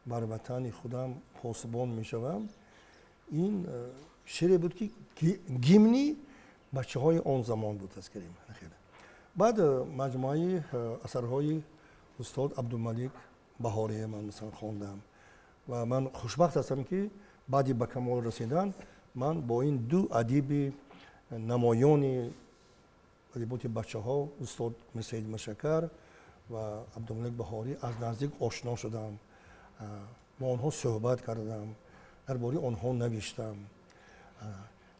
бар ватани худам посбон мешавам». Ин шеъре буд, ки гимни бачаҳои он замон буд. Аскарим баъд маҷмӯаи асарҳои устод Абдумалик Баҳорие ман, масалан, хондам ва ман хушбахт ҳастам, ки баъди ба камол расидан ман бо ин ду адиби намоёни адиботи бачаҳо, устод Мирсаид Миршакар ва Абдумалик Баҳорӣ, аз наздик ошно шудам, бо онҳо суҳбат кардам, дар бораи онҳо навиштам.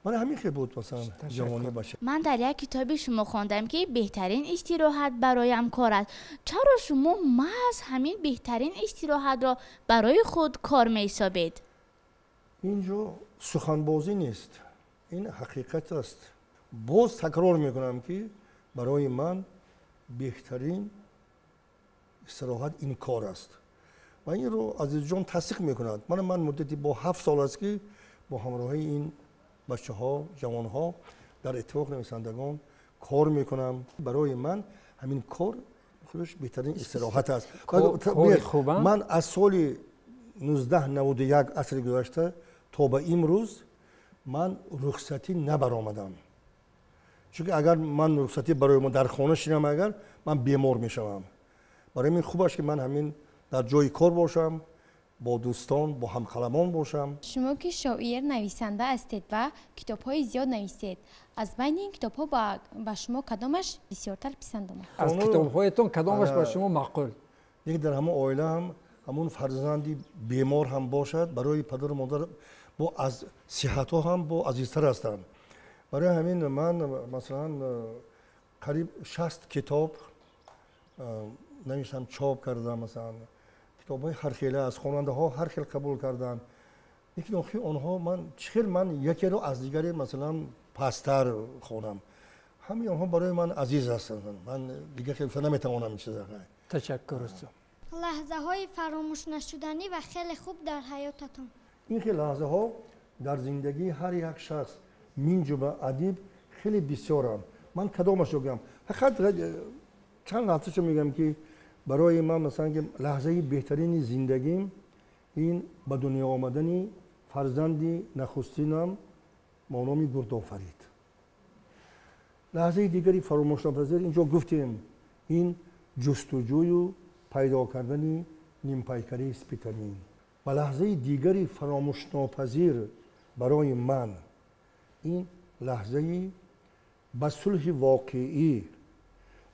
Мана ҳамин хел буд, масалан, ҷавонии бача. Ман дар як китоби шумо хондам, ки беҳтарин истироҳат бароям кор аст. Чаро шумо маҳз ҳамин беҳтарин истироҳатро барои худ кор меҳисобед? Инҷо суханбозӣ нест, ин ҳақиқат аст. Боз такрор мекунам, ки барои ман беҳтарин истироҳат ин кор аст ва инро Азизҷон тасдиқ мекунад. Мана ман муддати бо 7 сол аст, ки бо ҳамроҳии ин бачаҳо, ҷавонҳо дар Иттифоқи нависандагон кор мекунам. Барои ман ҳамин кор худаш беҳтарин истироҳат аст. Ман аз соли 1991 асри гузашта то ба имрӯз ман рухсатӣ набаромадам, чунки агар ман рухсатӣ барои дар хона шинам, агар ман бемор мешавам. Барои мин хуб аст, ки ман ҳамин дар ҷои кор бошам, бо дӯстон, бо ҳамқаламон бошам. Шумо ки шоир, нависанда ҳастед ва китобҳои зиёд нависед, аз байни ин китобҳо ба шумо кадомаш бисёртар писанд омад? Аз китобҳоятон кадомаш ба шумо маъқул? Лекин дар ҳамон оила ҳам ҳамон фарзанди бемор ҳам бошад, барои падару модар бо аз сиҳатҳо ҳам бо азизтар ҳастанд. Барои ҳамин ман, масалан, қариб 60 китоб навиштам, чоп кардам. Масалан, китобҳои ҳархела аз хонандаҳо ҳар хел қабул карданд, лекин охир онҳо ман чӣ хел ман якеро аз дигаре, масалан, пасттар хонам? Ҳамаи онҳо барои ман азиз ҳастанд. Ман дигар хеле наметавонам чиза. Ташаккур, устод. Лаҳзаҳои фаромӯшнашуданӣ ва хеле хуб дар ҳаётатон. Ин хел лаҳзаҳо дар зиндагии ҳар як шахс, минҷумла адиб, хеле бисёранд. Ман кадомашро гӯям? Фақат чанд лаҳзашо мегӯям, ки барои ман, масалан, ки лаҳзаи беҳтарини зиндагим ин ба дунё омадани фарзанди нахустинам бо номи Гурдофарид. Лаҳзаи дигари фаромӯшнопазир, инҷо гуфтем, ин ҷустуҷӯю пайдо кардани нимпайкарии Спитамин. Ва лаҳзаи дигари фаромӯшнопазир барои ман ин лаҳзаи ба сулҳи воқеӣ,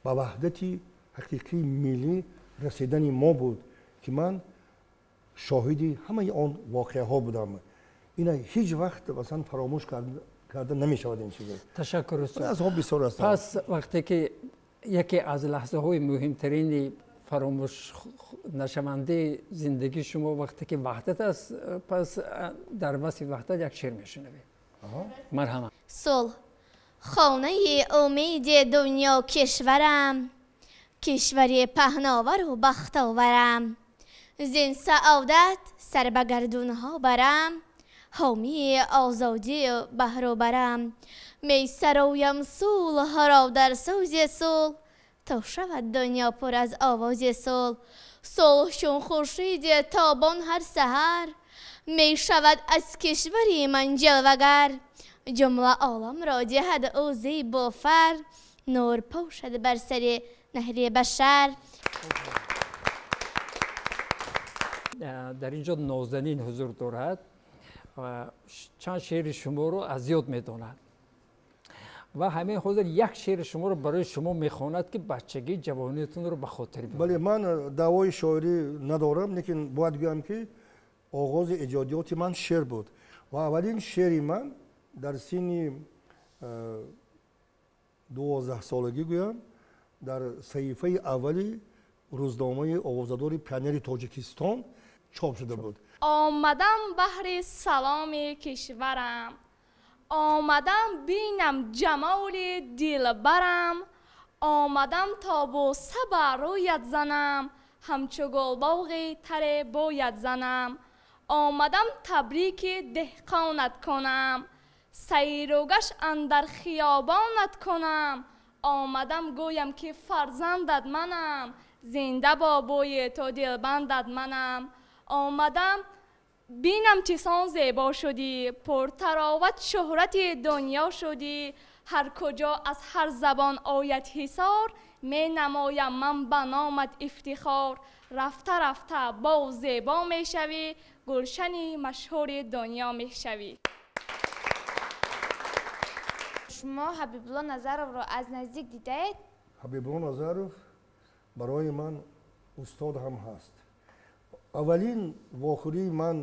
ба ваҳдати ҳақиқии миллӣ расидани мо буд, ки ман шоҳиди ҳамаи он воқеаҳо будам. Ина ҳеҷ вақт, масалан, фаромӯш карда намешавад ин чизо. Ташаккур, устод. Лаҳзаҳо бисёр ҳастанд. Пас вақте ки яке аз лаҳзаҳои муҳимтарини фаромӯш нашавандаи зиндагии шумо вақте ки ваҳдат аст, пас дар васфи ваҳдат як шеър мешунавем. Марҳамат. Сулҳ хонаи умеди дунё, кишварам, кишвари паҳновару бахтоварам. Зин саодат сар ба гардунҳо барам, ҳомии озодию баҳру барам. Месароям сулҳро дар сӯзи сулҳ, то шавад дунё пур аз овози сулҳ. Сулҳ чун хуршиди тобон ҳар саҳар мешавад аз кишвари ман ҷилвагар. Ҷумла оламро диҳад ӯ зебу фар, нур пошад бар сари наҳри башар. Дар ин ҷо Нозанин ҳузур дорад ва чанд шеъри шуморо аз ёд медонад ва ҳамин ҳозир як шеъри шуморо барои шумо мехонад, ки бачагии ҷавониятонро ба хотир биёрад. Бале, ман даъвои шоирӣ надорам, лекин бояд гӯям, ки оғози эҷодиёти ман шеър буд ва аввалин шеъри ман дар синни 12-солагӣ, гӯям, дар саҳифаи аввали рӯзномаи овозадори пионери Тоҷикистон чоп шуда буд. Омадам баҳри саломи кишварам, омадам бинам ҷамоли дилбарам, омадам то бӯса бар рӯят занам, ҳамчу гулбоғи таре бояд занам. Омадам табрики деҳқонат кунам, сайру гашт андар хиёбонат кунам. Омадам гӯям, ки фарзандат манам, зинда бобои ту дилбандат манам. Омадам бинам чисон зебо шудӣ, пуртароват шӯҳрати дунё шудӣ. Ҳар куҷо аз ҳар забон ояд ҳисор, менамоям ман ба номат ифтихор. Рафта рафта боз зебо мешавӣ, гулшани машҳури дунё мешавӣ. Шумо Ҳабибулло Назаровро аз наздик дидаед? Ҳабибулло Назаров барои ман устод ҳам ҳаст. Аввалин вохӯрии ман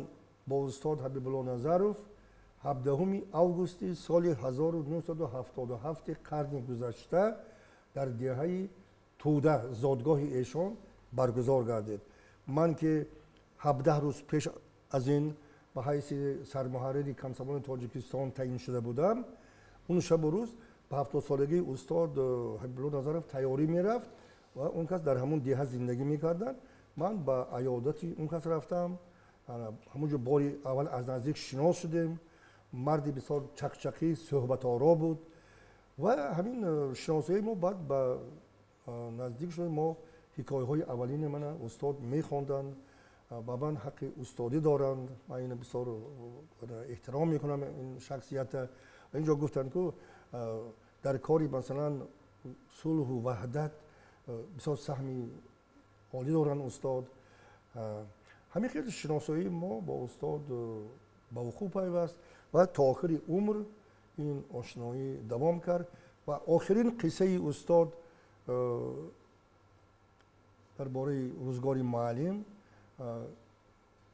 бо устод Ҳабибулло Назаров 17 августи соли 1977 қарни гузашта дар деҳаи Туда, зодгоҳи эшон, баргузор гардид. Ман ки 17 рӯз пеш аз ин ба ҳайси сармуҳаррири Комсомоли Тоҷикистон таъин шуда будам, он шабу рӯз ба 70-солагии устод Ҳабибулло Назаров тайёрӣ мерафт ва он кас дар ҳамон деҳа зиндагӣ мекарданд. Ман ба аёдати он кас рафтам. Ҳамонҷо бори аввал аз наздик шинос шудем. Марди бисёр чақчақӣ, суҳбаторо буд ва ҳамин шиносоии мо баъд ба наздик шуд. Мо ҳикояҳои аввалини мана устод мехонданд, ба ман ҳаққи устодӣ доранд. Ман ина бисёр эҳтиром мекунам, ин шахсията. Инҷо гуфтанд, ку дар кори, масалан, сулҳу ваҳдат бисёр саҳми олӣ доранд устод. Ҳамин хел шиносоии мо бо устод ба вуқӯъ пайваст ва то охири умр ин ошноӣ давом кард. Ва охирин қиссаи устод дар бораи рӯзгори муаллим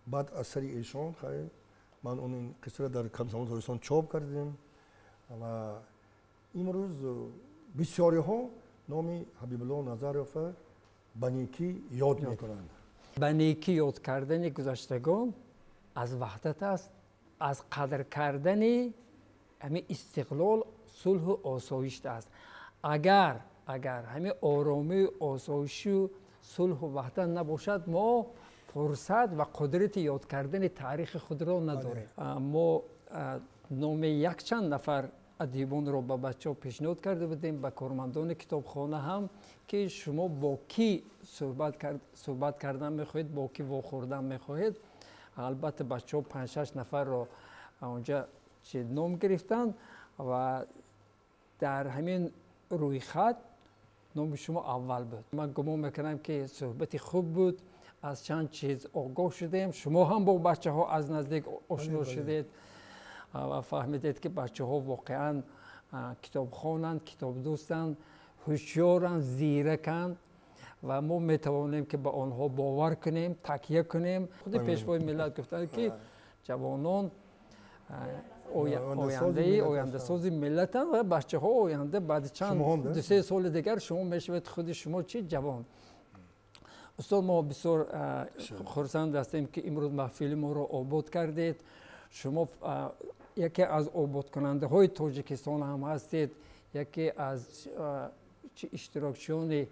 баъд аз сари эшон, ман он ин қиссаро дар Комсомоли Тоҷикистон чоп кардем ва имрӯз бисёриҳо номи Ҳабибулло Назарова ба некӣ ёд мекунанд. Ба некӣ ёд кардани гузаштагон аз ваҳдат аст, аз қадр кардани ҳамин истиқлол, сулҳу осоишт аст. Агар ҳамин оромӣ, осоишу, сулҳу ваҳдат набошад, мо фурсат ва қудрати ёд кардани таърихи худро надорем. Мо номи якчанд нафар адибонро ба бачаҳо пешниҳод карда будем, ба кормандони китобхона ҳам, ки шумо бо кӣ суҳбат кардан мехоҳед, бо кӣ вохӯрдан мехоҳед. Албатта бачаҳо 5-6 нафарро онҷа ном гирифтанд ва дар ҳамин рӯйхат номи шумо аввал буд. Ман гумон мекунам, ки суҳбати хуб буд, аз чанд чиз огоҳ шудем. Шумо ҳам бо бачаҳо аз наздик ошно шудед ва фаҳмидед, ки бачаҳо воқеан китобхонанд, китобдӯстанд, ҳушёранд, зираканд ва мо метавонем, ки ба онҳо бовар кунем, такя кунем. Худи Пешвои миллат гуфтанд, ки ҷавонон ояндасози миллатанд ва бачаҳо оянда баъди чанд 2-3 соли дигар шумо мешавед худи шумо чи ҷавон. Устод, мо бисёр хурсанд ҳастем, ки имрӯз маҳфили моро обод кардед. Шумо яке аз ободкунандаҳои Тоҷикистон ҳам ҳастед, яке аз иштирокчиёни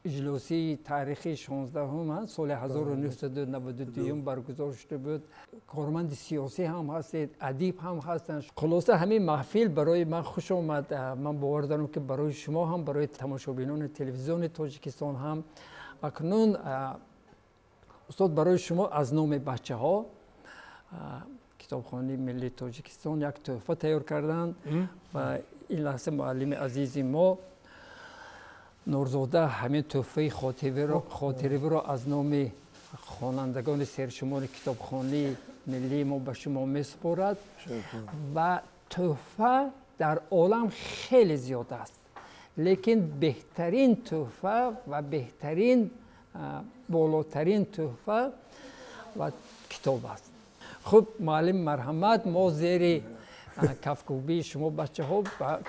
иҷлосии таърихии 16-ум соли 1992 баргузор шуда буд. Корманди сиёсӣ ҳам ҳастед, адиб ҳам ҳастанд. Хулоса, ҳамин маҳфил барои ман хуш омад. Ман бовар дорам, ки барои шумо ҳам, барои тамошобинони телевизиони Тоҷикистон ҳам. Акнун устод, барои шумо аз номи бачаҳо китобхонаи миллии Тоҷикистон як тӯҳфа тайёр карданд ва ин лаҳза муаллими азизи мо Нурзода ҳамин тӯҳфаи хотиравиро аз номи хонандагони сершумори китобхонаи миллии мо ба шумо месупорад. Ва тӯҳфа дар олам хеле зиёд аст, лекин беҳтарин тӯҳфа ва беҳтарин болотарин тӯҳфа ва китоб аст. Хуб, муаллим, марҳамат, мо зери кафкӯбии шумо бачаҳо ба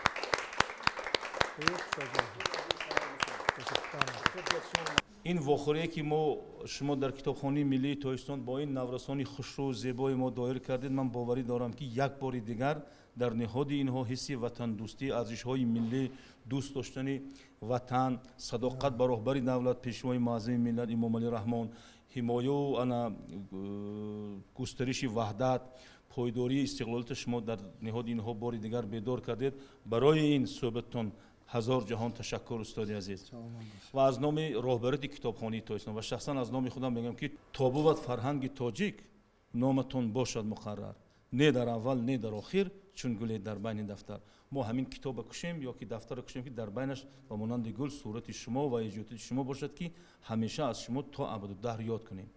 ин вохӯрие, ки мо шумо дар китобхонаи миллии Тоҷикистон бо ин наврасони хушрӯ зебои мо доир кардед, ман боварӣ дорам, ки як бори дигар дар ниҳоди инҳо ҳисси ватандӯстӣ, арзишҳои миллӣ, дӯст доштани ватан, садоқат ба роҳбари давлат, Пешвои муаззами миллат Эмомалӣ Раҳмон, ҳимояу ана густариши ваҳдат, пойдории истиқлолияти шумо дар ниҳоди инҳо бори дигар бедор кардед. Барои ин суҳбаттон ҳазор ҷаҳон ташаккур, устоди азиз. Ва аз номи роҳбарияти китобхонаи Тоҷикистон ва шахсан аз номи худам мегӯям, ки то бувад фарҳанги тоҷик, номатон бошад муқаррар, не дар аввал, не дар охир, чун гуле дар байни дафтар. Мо ҳамин китоба кушем ё ки дафтара кушем, ки дар байнаш ба монанди гул сурати шумо ва эҷодияти шумо бошад, ки ҳамеша аз шумо то абаду даҳр ёд кунем.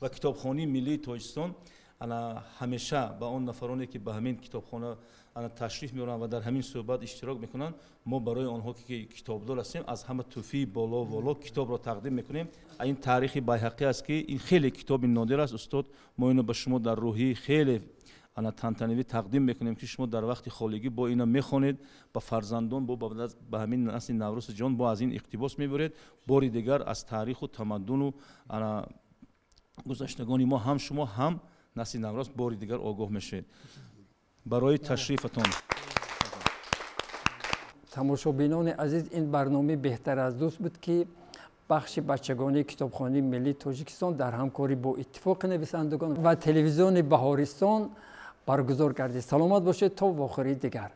Ва китобхонаи миллии Тоҷикистон ана ҳамеша ба он нафароне, ки ба ҳамин китобхона ана ташриф меоранд ва дар ҳамин суҳбат иштирок мекунанд, мо барои онҳо, ки китобдор ҳастем, аз ҳама тӯҳфаи боло воло китобро тақдим мекунем. Ин таърихи Байҳақӣ аст, ки ин хеле китоби нодир аст, устод. Мо ино ба шумо дар рӯҳии хеле ана тантанавӣ тақдим мекунем, ки шумо дар вақти холигӣ бо ина мехонед, ба фарзандон, бо ба ҳамин насли наврӯси ҷон бо аз ин иқтибос мебаред. Бори дигар аз таъриху тамаддуну ана гузаштагони мо ҳам шумо, ҳам насли наврас бори дигар огоҳ мешавед. Барои ташрифатон. Тамошобинони азиз, ин барномаи беҳтар аз дӯст буд, ки бахши бачагонии китобхонаи миллии Тоҷикистон дар ҳамкорӣ бо Иттифоқи нависандагон ва телевизиони Баҳористон баргузор гардид. Саломат бошед то вохӯрии дигар.